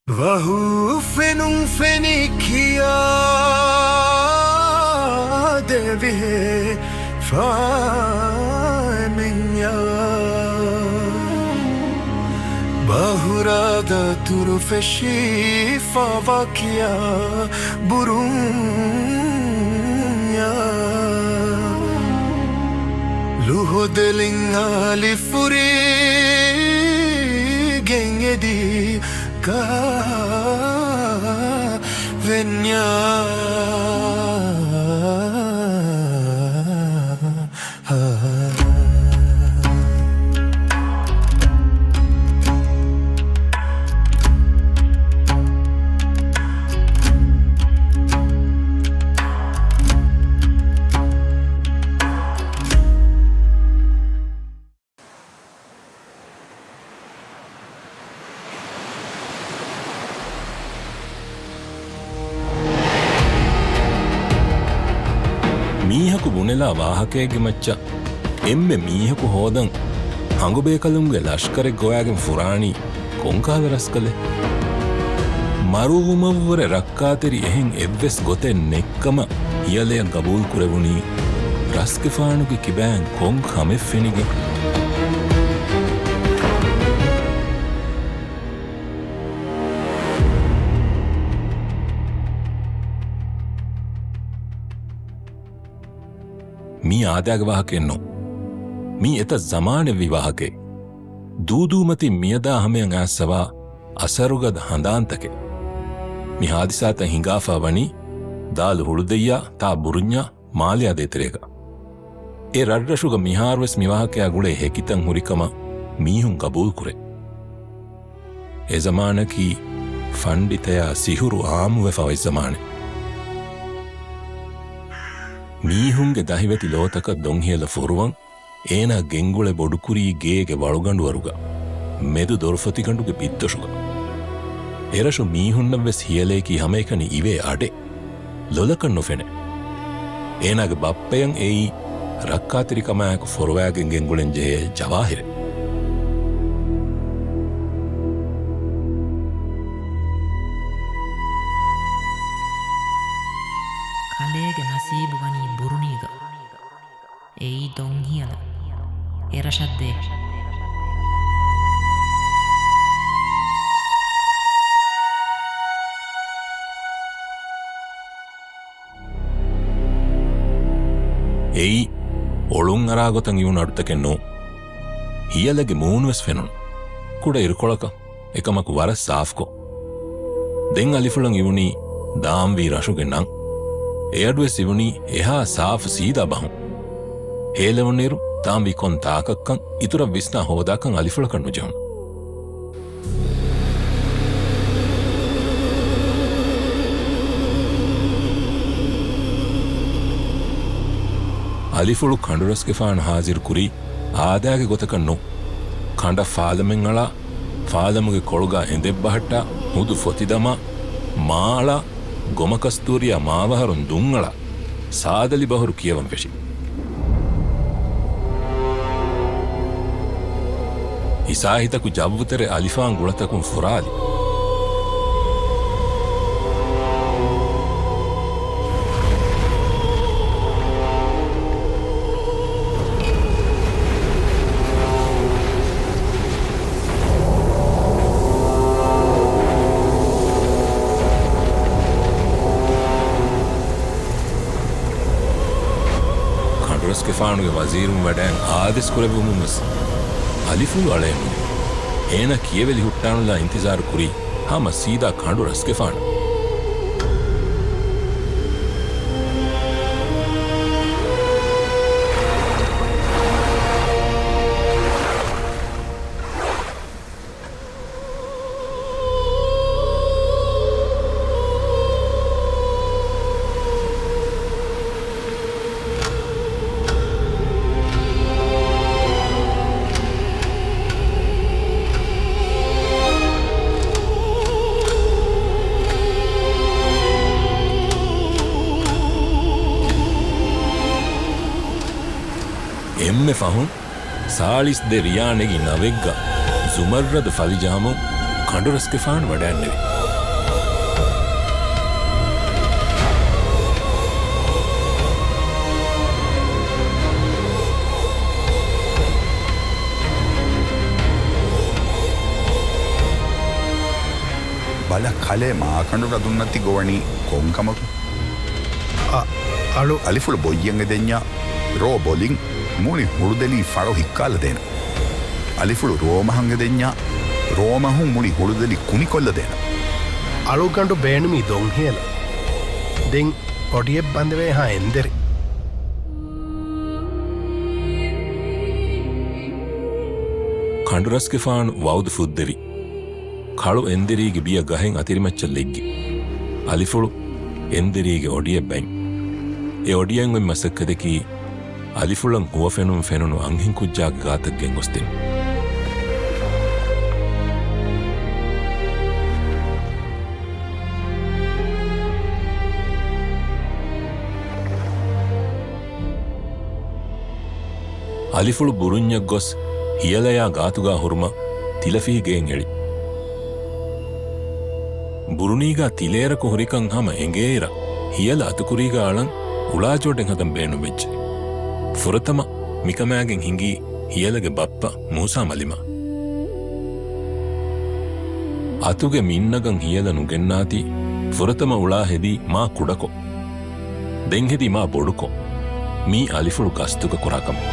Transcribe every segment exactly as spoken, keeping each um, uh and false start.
ވަހު ފެނުން ފެނި ކިޔާދެވޭ ފާމެންޏާ، ބަހުރާ ދަތުރު ފެށީ ފާވާ ކިޔާ ބުރުންޏާ، ލުހޮދެލިން އަލިފުރި ގެން އެދި ކާވެންޏާ. މީހަކު ބުނެލާ ވާހަކައެއްގެ މައްޗަށް އެންމެ މީހަކު ހޯދަން ހަނގުބޭކަލުންގެ ލަޝްކަރެއް ގޮވާގެން ފުރާނީ ކޮންކަހަލަ ރަސްކަލެއް؟ މަރުވުމަށްވުރެ ރައްކާތެރި އެހެން އެއްވެސް ގޮތެއް ނެތްކަމަށް ހިޔަލަޔަށް ގަބޫލު ކުރެވުނީ ރަސްގެފާނުގެ ކިބައިން ކޮން ކަމެއް ފެނިގެން؟ މީ އާދައިގެ ވާހަކައެއް ނޫން. މީ އެތައް ޒަމާނެއްވީ ވާހަކައެއް. ދޫދޫމަތިން މިއަދާ ހަމަޔަށް އައިސްފަވާ އަސަރުގަދަ ހަނދާންތަކެއް. މި ހާދިސާތައް ހިނގާފަ ވަނީ ދާލު ހުޅުދެއްޔާ ތާ ބުރުންޏާ މާލެ އާދޭ ތެރޭގަ. އެ ރަށްރަށުގަ މިހާރުވެސް މިވާހަކަޔާ ގުޅޭ ހެކިތައް ހުރިކަމަށް މީހުން ގަބޫލުކުރޭ. އެ ޒަމާނަކީ ފަންޑިތަޔާ ސިހުރު އާއްމުވެފަ އޮތް ޒަމާނެއް. މީހުންގެ ދަހިވެތި ލޯތަކަށް ދޮންހިޔަލަ ފޮރުވަން އޭނާ ގެންގުޅޭ ބޮޑުކުރީ ގޭގެ ވަޅުގަނޑުވަރުގަ، މެދު ދޮރުފޮތިގަނޑުގެ ބިއްދޮށުގަ. އެރަށު މީހުންނަށްވެސް ހިޔަލައަކީ ހަމައެކަނި އިވޭ އަޑެއް. ލޮލަކަށް ނުފެނޭ. އޭނާގެ ބައްޕަޔަށް އެއީ ރައްކާތެރިކަމާއެކު ފޮރުވާގެން ގެންގުޅެންޖެހޭ ޖަވާހިރެއް. ކަލޭގެ ނަސީބު ވަނީ ބުރުނީގަ. އެއީ ދޮންހިޔަލަ. އެރަށަށްދޭ. އެއީ އޮޅުންއަރާ ގޮތަށް އިވުނު އަޑުތަކެއް ނޫން. ހިޔަލަގެ މޫނުވެސް ފެނުނު. ކުޑަ އިރުކޮޅަކަށް އެކަމަކު ވަރަށް ސާފުކޮށް. ދެން އަލިފުޅަށް އިވުނީ ދާންވީ ރަށުގެ ނަން. އެއަޑުވެސް އިވުނީ އެހާ ސާފު ސީދާ ބަހުން. ހޭލެވުނުއިރު ދާންވީ ކޮން ތާކަކަން އިތުރަށް ވިސްނާ ހޯދާކަން އަލިފުޅަކަށް ނުޖެހުނު. އަލިފުޅު ކަނޑުރަސްގެފާނު ހާޒިރު ކުރީ އާދައިގެ ގޮތަކަށް ނޫން. ކަނޑަށް ފާލަމެއް އަޅާ، ފާލަމުގެ ކޮޅުގަ އެނދެއް ބަހައްޓާ، ހުދު ފޮތި ދަމާ، މާ އަޅާ، ގޮމަ ކަސްތޫރިއާ މާވަހަރުން ދުންއަޅާ، ސާދަލި ބަހުރު ކިޔަވަން ފެށި. ހިސާހިތަކު ޖައްވުތެރެ އަލިފާން ގުޅަތަކުން ފުރާލި. ކަނޑުރަސްގެފާނުގެ ވަޒީރުން ވަޑައިން އާދޭސް ކުރެއްވުމުންވެސް އަލިފުޅު އަޅައެއް ނުވި. އޭނާ ކިޔެވެލި ހުއްޓާނުލާ އިންތިޒާރު ކުރީ ހަމަ ސީދާ ކަނޑުރަސްގެފާނަށް. އެންމެ ފަހުން ސާޅީސް ދެ ރިޔާ ނެގި ނަވެއްގަ ޒުމައްރަދު ފަލިޖަހަމުން ކަނޑުރަސްގެފާނު ވަޑައިންނެވި. އަލަށް ކަލޭ މާކަނޑު ރަދުންނަތި ގޮވަނީ ކޮންކަމަކު؟ އަ، އަޅު. އަލިފުޅު ބޮއްޔަން އެދެންޏާ ރޯ ބޮލިން މުޅި ހުޅުދެލީ ފަޅު ހިއްކާލަދޭނަ. އަލިފުޅު ރޯމަހަށް އެދެންޏާ ރޯމަހުން މުޅި ހުޅުދެލި ކުނިކޮށްލަދޭނަ. އަޅުގަނޑު ބޭނުމީ ދޮންހިޔަލަށް. ދެން އޮޑިއެއް ބަނދެވޭހާ އެންދެރި. ކަނޑުރަސްގެފާނު ވައުދު ފުއްދެވި. ކަޅު އެންދެރީގެ ބިޔަ ގަހެއް އަތިރިމައްޗަށް ލެއްގި. އަލިފުޅު އެންދެރީގެ އޮޑިއެއް ބައިން. އެ އޮޑިއެއް އޮތް މަސައްކަތަކީ އަލިފުޅަށް ހުވަފެނުން ފެނުނު އަންހެން ކުއްޖާގެ ގާތަށް ގެންގޮސްދިނުން. އަލިފުޅު ބުރުންޏަށް ގޮސް ހިޔަލަޔާ ގާތުގާ ހުރުމަށް ތިލަފިހި ގެއިން އެޅި. ބުރުނީގާ ތިލޭރަކު ހުރިކަން ހަމަ އެނގޭއިރަށް ހިޔަލަ އަތުކުރީގާ އަޅަން އުޅާޖޯޑެއް ހަދަން ބޭނުންވެއްޖެ. ފުރަތަމަ މިކަމާގެން ހިނގީ ހިޔަލަގެ ބައްޕަ މޫސާ މަލިމާ. އަތުގެ މިންނަގަން ހިޔަލަ ނުގެންނާތީ ފުރަތަމަ އުޅާ ހެދީ މާ ކުޑަކޮށް. ދެން ހެދީ މާ ބޮޑުކޮށް. މީ އަލިފުޅު ގަސްތުގަ ކުރާ ކަމެއް.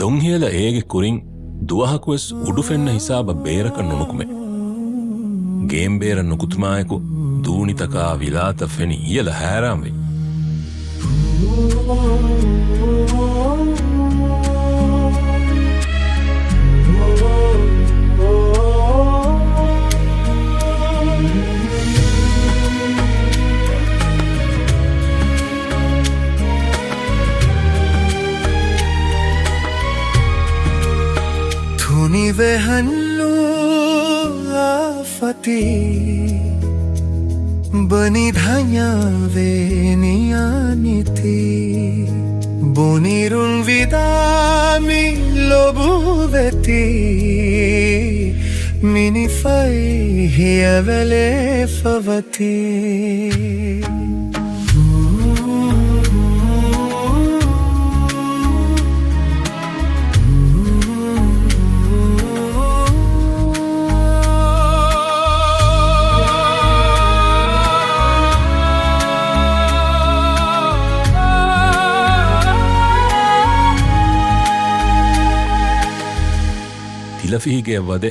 ދޮންހިޔަލަ އޭގެ ކުރިން ދުވަހަކުވެސް އުޑު ފެންނަ ހިސާބަށް ބޭރަކަށް ނުނުކުމޭ. ގޭން ބޭރަށް ނުކުތުމާއެކު ދޫނިތަކާ ވިލާތައް ފެނި ހިޔަލަ ހައިރާންވި. ތުނިވެހަން ލޫ އާފަތީ، ބަނި ދަންޏާވޭ ނިޔާނިތީ. ބުނިރުން ވިދާ މި ލޮބުވެތީ، މިނިފައި ހިޔަވެލޭ ފަވަތީ. ތިލަފިހިގެއަށް ވަދެ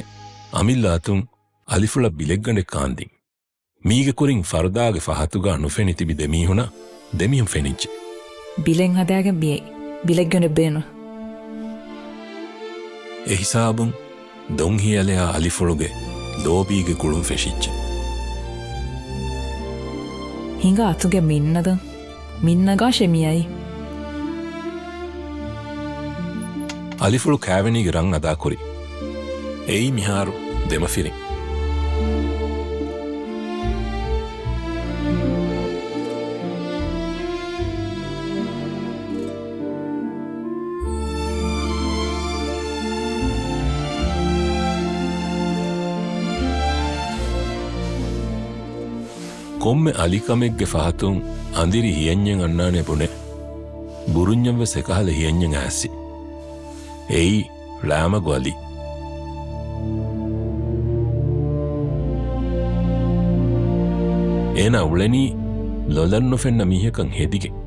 އަމިއްލަ އަތުން އަލިފުޅަށް ބިލެއްގަނޑެއް ކާންދިން. މީގެ ކުރިން ފަރުދާގެ ފަހަތުގާ ނުފެނި ތިބި ދެމީހުނަށް ދެމީހުން ފެނިއްޖެ. ބިލެއް ހަދާގެން ބިޔައި. ބިލެއްގަނޑެއް ބޭނުން. އެހިސާބުން ދޮންހިޔަލަޔާ އަލިފުޅުގެ ލޯބީގެ ގުޅުން ފެށިއްޖެ. ހިނގާ އަތުގެ މިންނަދަން. މިންނަގާށޭ މިއައީ. އަލިފުޅު ކާވެނީގެ ރަން އަދާކުރި. އެއީ މިހާރު ދެމަފިރިން. ކޮންމެ އަލިކަމެއްގެ ފަހަތުން އަނދިރި ހިޔަންޏެއް އަންނާނެ ބުނެ، ބުރުންޏަށްވެސް އެކަހަލަ ހިޔަންޏެއް އައިސް. އެއީ ޅާމަގު އަލީ. އޭނާ އުޅެނީ ލޮލަށް ނުފެންނަ މީހަކަށް ހެދިގެން.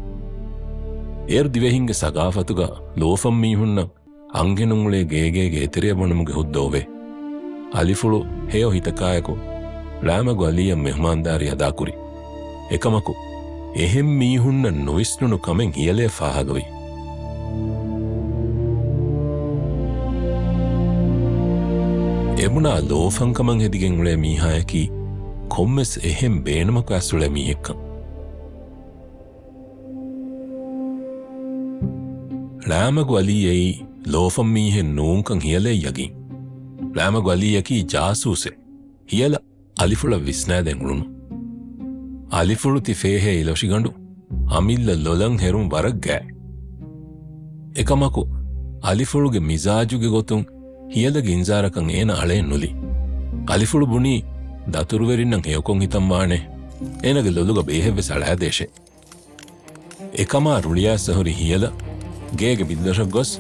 އޭރު ދިވެހިންގެ ސަގާފަތުގަ ލޯފަން މީހުންނަށް އަންހެނުން އުޅޭ ގޭގޭގެ އެތެރެއަށް ވަނުމުގެ ހުއްދަ އޮވޭ. އަލިފުޅު ހެޔޮ ހިތަކާއެކު ޅާމަގު އަލީއަށް މެހުމާންދާރީ އަދާކުރި. އެކަމަކު، އެހެން މީހުންނަށް ނުވިސްނުނު ކަމެއް ހިޔަލޭ ފާހަގަވި. އެބުނާ ލޯފަންކަމަށް ހެދިގެން އުޅޭ މީހާޔަކީ ކޮންމެސް އެހެން ބޭނުމަކު އައިސް އުޅޭ މީހެއްކަން. ޅާމަގު އަލީ އެއީ ލޯފަން މީހެއް ނޫންކަން ހިޔަލޭ ޔަގީން. ޅާމަގު އަލީއަކީ ޖާސޫސެއް. ހިޔަލަ އަލިފުޅަށް ވިސްނާދޭން އުޅުނު. އަލިފުޅު ތި ފޭހޭ އިލޮށިގަނޑު އަމިއްލަ ލޮލަށް ހެރުން ވަރަށް ގާތް. އެކަމަކު، އަލިފުޅުގެ މިޒާޖުގެ ގޮތުން ހިޔަލަގެ އިންޒާރަކަށް އޭނަ އަޅައެއް ނުލީ. އަލިފުޅު ބުނީ، ދަތުރުވެރިންނަށް ހެޔޮކޮށް ހިތަން ވާނެ، އޭނަގެ ލޮލުގަ ބޭހެއްވެސް އަޅާދޭށޭ. އެކަމާ ރުޅިއައިސް ހުރި ހިޔަލަ ގޭގެ ބިންދަށަށް ގޮސް،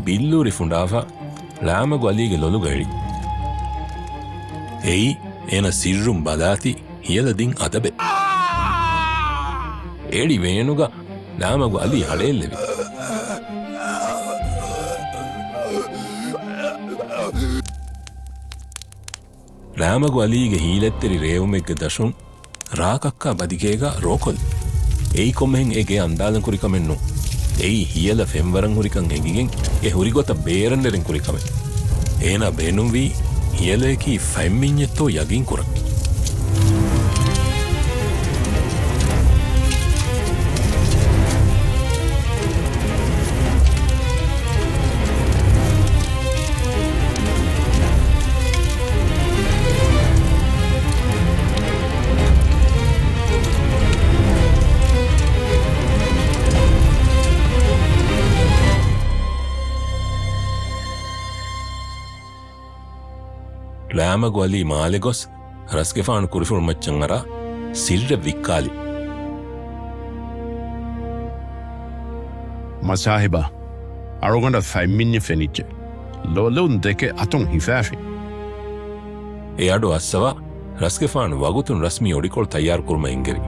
ބިއްލޫރި ފުނޑާފަ ޅާމަގު އަލީގެ ލޮލުގަ އެޅި. އެއީ އޭނަ ސިއްރުން ބަލާތި ހިޔަލަ ދިން އަދަބެއް. އެޅި ވޭނުގަ ޅާމަގު އަލީ ހަޅޭއްލެވި. ޅާމަގު އަލީގެ ހީލަތްތެރި ރޭވުމެއްގެ ދަށުން ރާކައްކާ ބަދިގޭގަ ރޯކޮށްލި. އެއީ ކޮންމެހެން އެ ގެ އަންދާލަން ކުރި ކަމެއް ނޫން. އެއީ ހިޔަލަ ފެންވަރަން ހުރިކަން އެނގިގެން އެ ހުރި ގޮތަށް ބޭރަށް ނެރެން ކުރި ކަމެއް. އޭނާ ބޭނުންވީ ހިޔަލަޔަކީ ފަތްމިންޏެއްތޯ ޔަގީން ކުރަން. ޅާމަގު އަލީ މާލެ ގޮސް، ރަސްގެފާނު ކުރިފުޅު މައްޗަށް އަރާ ސިއްރެއް ވިއްކާލި. މަސާހިބާ، އަޅުގަނޑަށް ފަތްމިންޏެއް ފެނިއްޖެ. ލޮލުން ދެކެ އަތުން ހިފާފި. އެ އަޑު އައްސަވާ، ރަސްގެފާނު ވަގުތުން ރަސްމީ އޮޑިކޮޅު ތައްޔާރު ކުރުމަށް އެންގެވި.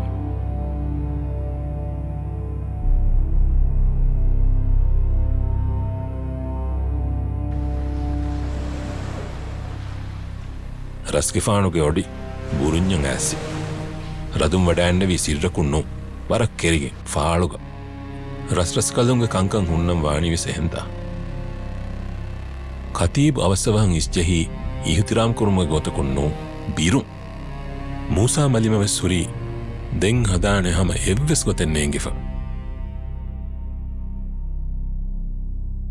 ރަސްގެފާނުގެ އޮޑި ބުރުންޏަށް އައިސް، ރަދުން ވަޑައިންނެވީ ސިއްރަކުން ނޫން، ވަރަށް ކެރިގެން ފާޅުގަ. ރަސްރަސްކަލުންގެ ކަންކަން ހުންނަން ވާނީވެސް އެހެންތާ. ޚަތީބު އަވަސްއަވަހަށް އިސްޖެހީ އިހުތިރާމް ކުރުމުގެ ގޮތަކުން ނޫން، ބިރުން. މޫސާ މަލިމަވެސް ހުރީ ދެން ހަދާނެ ހަމަ އެއްވެސް ގޮތެއް ނޭނގިފަ.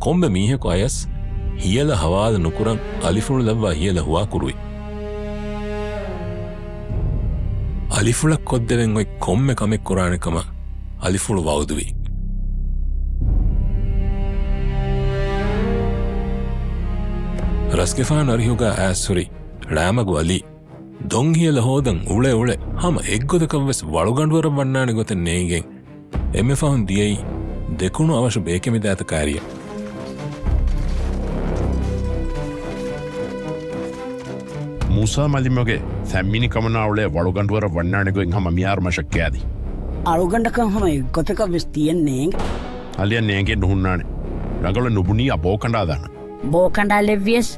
ކޮންމެ މީހަކު އަޔަސް ހިޔަލަ ހަވާލު ނުކުރަން އަލިފުޅު ލައްވާ ހިޔަލަ ހުވާކުރުވި. އަލިފުޅަށް ކޮށްދެވެން އޮތް ކޮންމެ ކަމެއް ކުރާނެ ކަމަށް އަލިފުޅު ވައުދުވި. ރަސްގެފާނު އަރިހުގަ އައިސްހުރި ޅާމަގު އަލީ ދޮންހިޔަލަ ހޯދަން އުޅެ އުޅެ ހަމަ އެއްގޮތަކަށްވެސް ވަޅުގަނޑުވަރަށް ވަންނާނެ ގޮތެއް ނޭނގެން އެންމެ ފަހުން ދިޔައީ ދެކުނު އަވަށު ބޭކެމިދާތަ ކާރިއަށް. މޫސާ މަލިމުގެ ފެންމިނި ކަމުނާ އުޅޭ ވަޅުގަނޑުވަރަށް ވަންނާނެ ގޮތް ހަމަ މިހާރު މަށަށް ކިޔާދި. އަޅުގަނޑަކަށް ހަމަ އެއްގޮތަކަށް ވެސް ތިއެއް ނޭނގެ. އަލިއަށް ނޭނގެ ނުހުންނާނެ. ރަނގަޅަށް ނުބުނީ އަ ބޯ ކަނޑާލާނަން. ބޯ ކަނޑާލެއްވިޔަސް،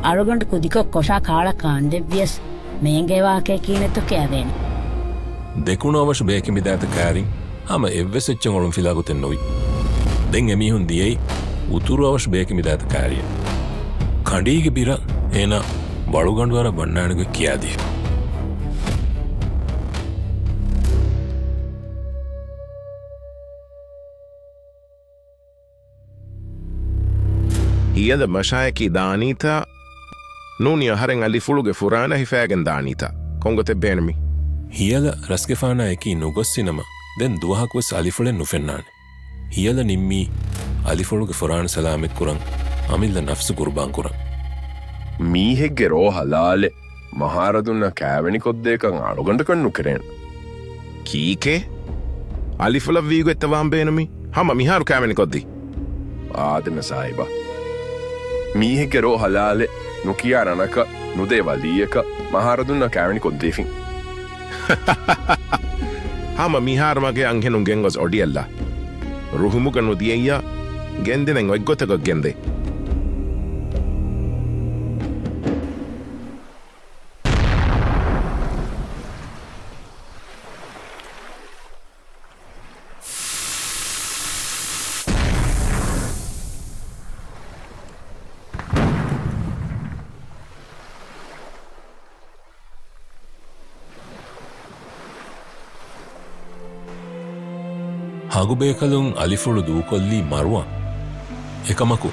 އަޅުގަނޑު ކުދިކޮށް ކޮށާ ކާޅަ ކާންދެއްވިޔަސް، މޭނގޭ ވާހަކައެއް ކީނެއްތޯ ކިޔާދޭނެ. ދެކުނު އަވަށު ބޭކެމިދާތަ ކާރިން ހަމަ އެއްވެސް އެއްޗެއް އޮޅުން ފިލާ ގޮތެއް ނުވި. ދެން އެމީހުން ދިޔައީ އުތުރު އަވަށު ބޭކެމިދާތަ ކާރިއަށް. ކަނޑީގެ ބިރަށް އޭނާ ވަޅުގަނޑުވަރަށް ވަންނާނެ ގޮތް ކިޔާދި. ހިޔަލަ މަށާއެކީ ދާނީތާ؟ ނޫނީ އަހަރެން އަލިފުޅުގެ ފުރާނަ ހިފާގެން ދާނީތާ؟ ކޮންގޮތެއް ބޭނުމީ؟ ހިޔަލަ ރަސްގެފާނާ އެކީ ނުގޮއްސިނަމަ، ދެން ދުވަހަކުވެސް އަލިފުޅެއް ނުފެންނާނެ. ހިޔަލަ ނިންމީ އަލިފުޅުގެ ފުރާނަ ސަލާމަތްކުރަން އަމިއްލަ ނަފްސު ގުރުބާންކުރަން. މީހެއްގެ ރޯ ހަލާލެއް މަހާރަދުންނަށް ކާވެނިކޮށްދޭކަން އަޅުގަނޑަކަށް ނުކެރޭނެ. ކީކޭ؟ އަލިފުޅަށް ވީގޮތްތަ ވާން ބޭނުމީ؟ ހަމަ މިހާރު ކާވެނިކޮށްދީ. އާދެ މަސާހިބާ. މީހެއްގެ ރޯ ހަލާލެއް ނުކިޔާ ރަނަކަށް ނުދޭ ވަލީއަކަށް މަހާރަދުންނަށް ކާވެނިކޮށްދީފިން. ހަމަ މިހާރު މަގޭ އަންހެނުން ގެންގޮސް އޮޑިއަށްލާ. ރުހުމުގަ ނުދިޔައްޔާ ގެންދިނެން އޮތްގޮތަކަށް ގެންދޭ. ހަގުބޭކަލުން އަލިފުޅު ދޫކޮށްލީ މަރުވާން. އެކަމަކު،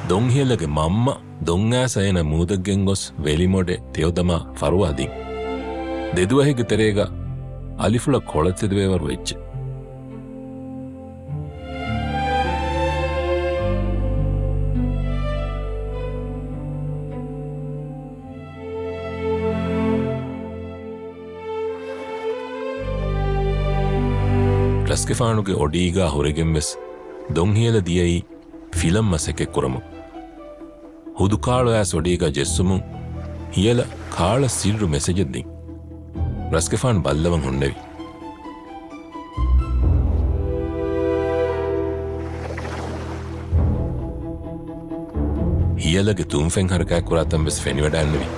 ދޮންހިޔަލަގެ މަންމަ ދޮންއައިސް އޭނަ މޫދަށް ގެންގޮސް ވެލިމޮޑެ ތެޔޮދަމާ ފަރުވާ ދިން. ދެދުވަހެއްގެ ތެރޭގަ އަލިފުޅަށް ކޮޅަށް ތެދުވޭވަރު ވެއްޖެ. ރަސްގެފާނުގެ އޮޑީގާ ހުރެގެން ވެސް ދޮން ހިޔަލަ ދިޔައީ ފިލަން މަސައްކަތް ކުރަމުން. ހުދު ކާޅު އައިސް އޮޑީގާ ޖެއްސުމުން ހިޔަލަ ކާޅަށް ސިއްރު މެސެޖެއް ދިން. ރަސްގެފާނު ބައްލަވަން ހުންނެވި. ހިޔަލަގެ ތުންފެން ހަރަކާތްކުރާ ތަން ވެސް ފެނިވަޑައިންނެވި.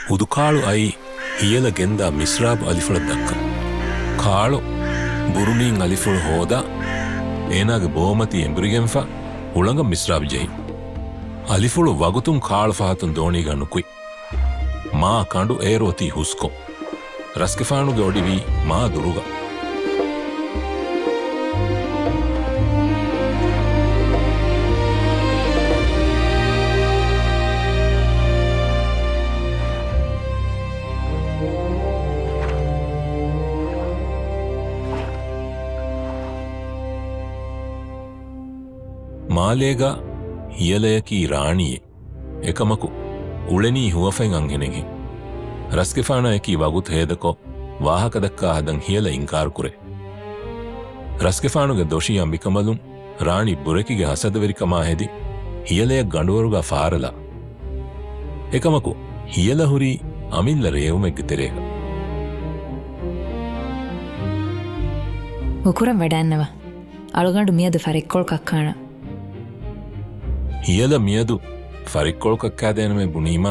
ހުދު ކާޅު އައީ ހިޔަލަ ގެންދާ މިސްރާބު އަލިފުޅަށް ދައްކަން. ކާޅު ބުރުނީން އަލިފުޅު ހޯދާ، އޭނާގެ ބޯމަތި އެނބުރިގެންފަ ހުޅަނގަށް މިސްރާބު ޖެހި. އަލިފުޅު ވަގުތުން ކާޅު ފަހަތުން ދޯނީގާ ނުކުތް. މާ ކަނޑު އޭރު އޮތީ ހުސްކޮށް. ރަސްގެފާނުގެ އޮޑިވީ މާ ދުރުގަ. މާލޭގަ ހިޔަލަޔަކީ ރާނީއެއް. އެކަމަކު، އުޅެނީ ހުވަފަތް އަންހެނެއްހެން. ރަސްގެފާނާއެކީ ވަގުތު ހޭދަކޮށް، ވާހަކަދައްކާ ހަދަން ހިޔަލަ އިންކާރުކުރޭ. ރަސްގެފާނުގެ ދޮށީ އަނބިކަނބަލުން ރާނީ ބުރެކިގެ ހަސަދަވެރިކަމާ ހެދި، ހިޔަލަޔަށް ގަނޑުވަރުގާ ފާރަލާ. އެކަމަކު، ހިޔަލަ ހުރީ އަމިއްލަ ރޭވުމެއްގެ ތެރޭގަ. ހުކުރަށް ވަޑައިންނަވާ. އަޅުގަނޑު މިއަދު ފަރިއްކޮޅު ކައްކާނަން. ހިޔަލަ މިއަދު ފަރިއްކޮޅު ކައްކާދޭނަމޭ ބުނީމާ،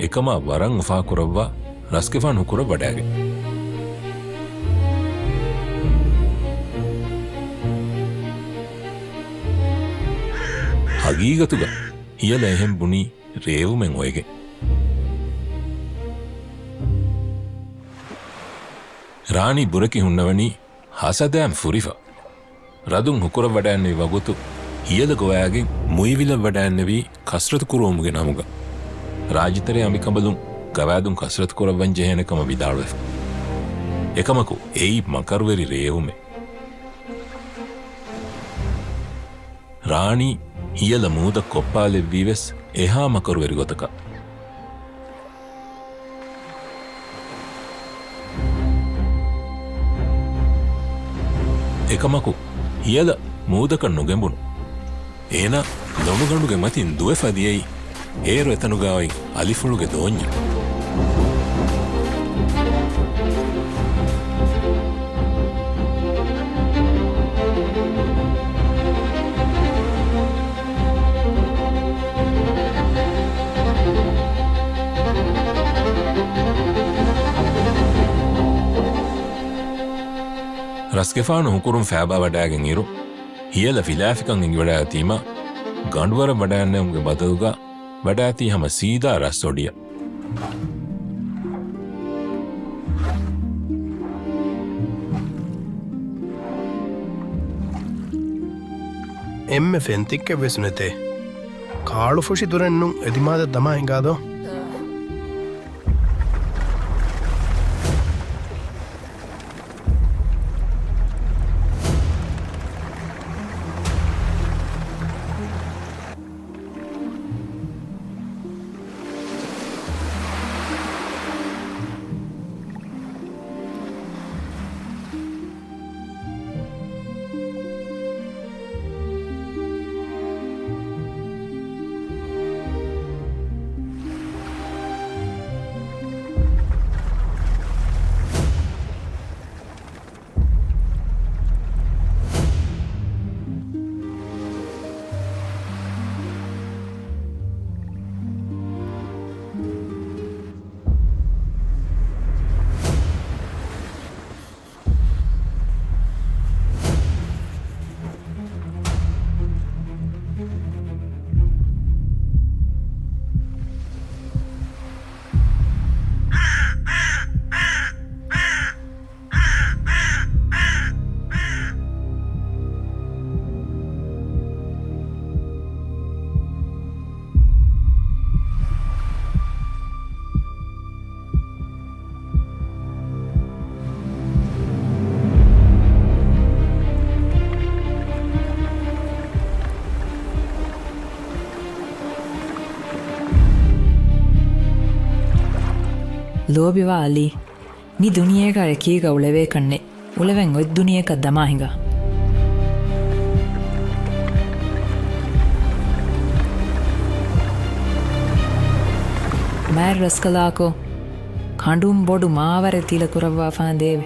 އެކަމާ ވަރަށް އުފާކުރައްވާ ރަސްގެފާނު ހުކުރަށް ވަޑައިގެން. ހަގީގަތުގަ ހިޔަލަ އެހެން ބުނީ ރޭވުމެއް އޮވެގެން. ރާނީ ބުރެކި ހުންނަވަނީ ހަސަދައިން ފުރިފަ. ރަދުން ހުކުރަށް ވަޑައިންނެވި ވަގުތު ހިޔަލަ ގޮވައިގެން މުއިވިލަށް ވަޑައިންނެވީ ކަސްރަތު ކުރުވުމުގެ ނަމުގަ. ރާއްޖެތެރެ އަނބިކަނބަލުން ގަވާއިދުން ކަސްރަތު ކުރައްވަން ޖެހޭނެ ކަމަށް ވިދާޅުވެފަ. އެކަމަކު އެއީ މަކަރުވެރި ރޭވުމެއް. ރާނީ ހިޔަލަ މޫދަށް ކޮއްޕާލެއްވީ ވެސް އެހާ މަކަރުވެރި ގޮތަކަށް. އެކަމަކު، ހިޔަލަ މޫދަކަށް ނުގެނބުނު. އޭނާ ލޮނުގަނޑުގެ މަތިން ދުވެފަ ދިޔައީ އޭރު އެތަނުގައި އޮތް އަލިފުޅުގެ ދޯންޏަށް. ރަސްގެފާނު ހުކުރުން ފައިބާވަޑައިގެން އިރު، ހިޔަލަ ފިލާފިކަން އެނގިވަޑައިގަތީމާ، ގަނޑުވަރަށް ވަޑައިންނެވުމުގެ ބަދަލުގަ ވަޑައިގަތީ ހަމަ ސީދާ ރަސް އޮޑިއަށް. އެންމެ ފެންތިއްކެއްވެސް ނެތޭ. ކާޅުފުށި ދުރެއް ނޫން އެދިމާލަށް ދަމާ ހިނގާދޯ؟ ލޯބިވާ އަލީ، މި ދުނިޔޭގަ އެކީގަ އުޅެވޭކަށް ނެތް. އުޅެވެން އޮތް ދުނިޔެއަކަށް ދަމާ ހިނގާ. މާތް ރަސްކަލާކޮ، ކަނޑުން ބޮޑު މާވަރެއް ތިލަ ކުރައްވާފާނދޭވެ.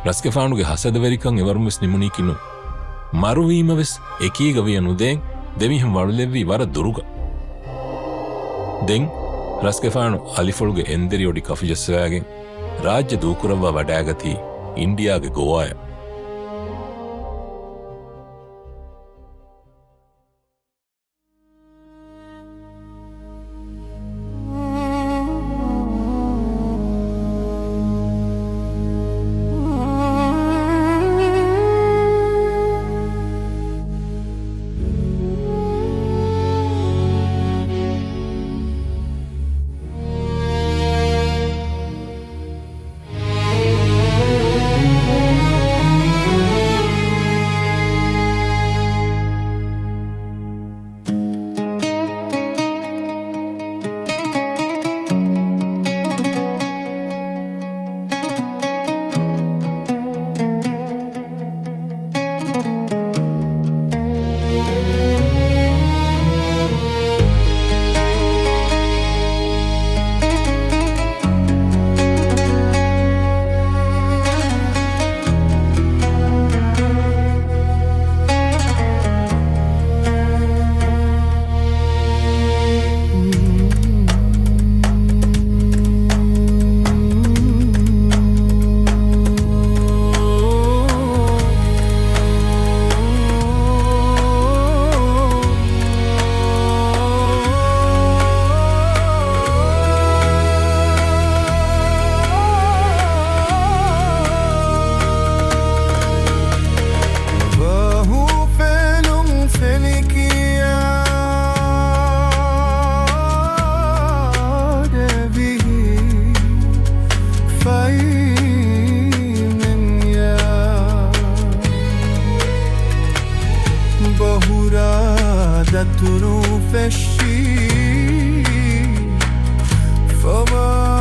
ރަސްގެފާނުގެ ހަސަދަވެރިކަން އެވަރުން ވެސް ނިމުނީކީ ނޫން. މަރުވީމަ ވެސް އެކީގަ ވިޔަ ނުދޭން، ދެމީހުން ވަޅުލެއްވީ ވަރަށް ދުރުގަ. ދެން ރަސްގެފާނު އަލިފުޅުގެ އެންދެރި އޮޑި ކަފުޖައްސަވާގެން ރާއްޖެ ދޫކުރައްވާ ވަޑައިގަތީ އިންޑިއާގެ ގޯވާޔަށް. ފަހު ފެނުން ފެނިކިޔާ ދެވިހި ފައިމެންޔާ ބަހުރާ ދަތުރު ފެށި ފަވާ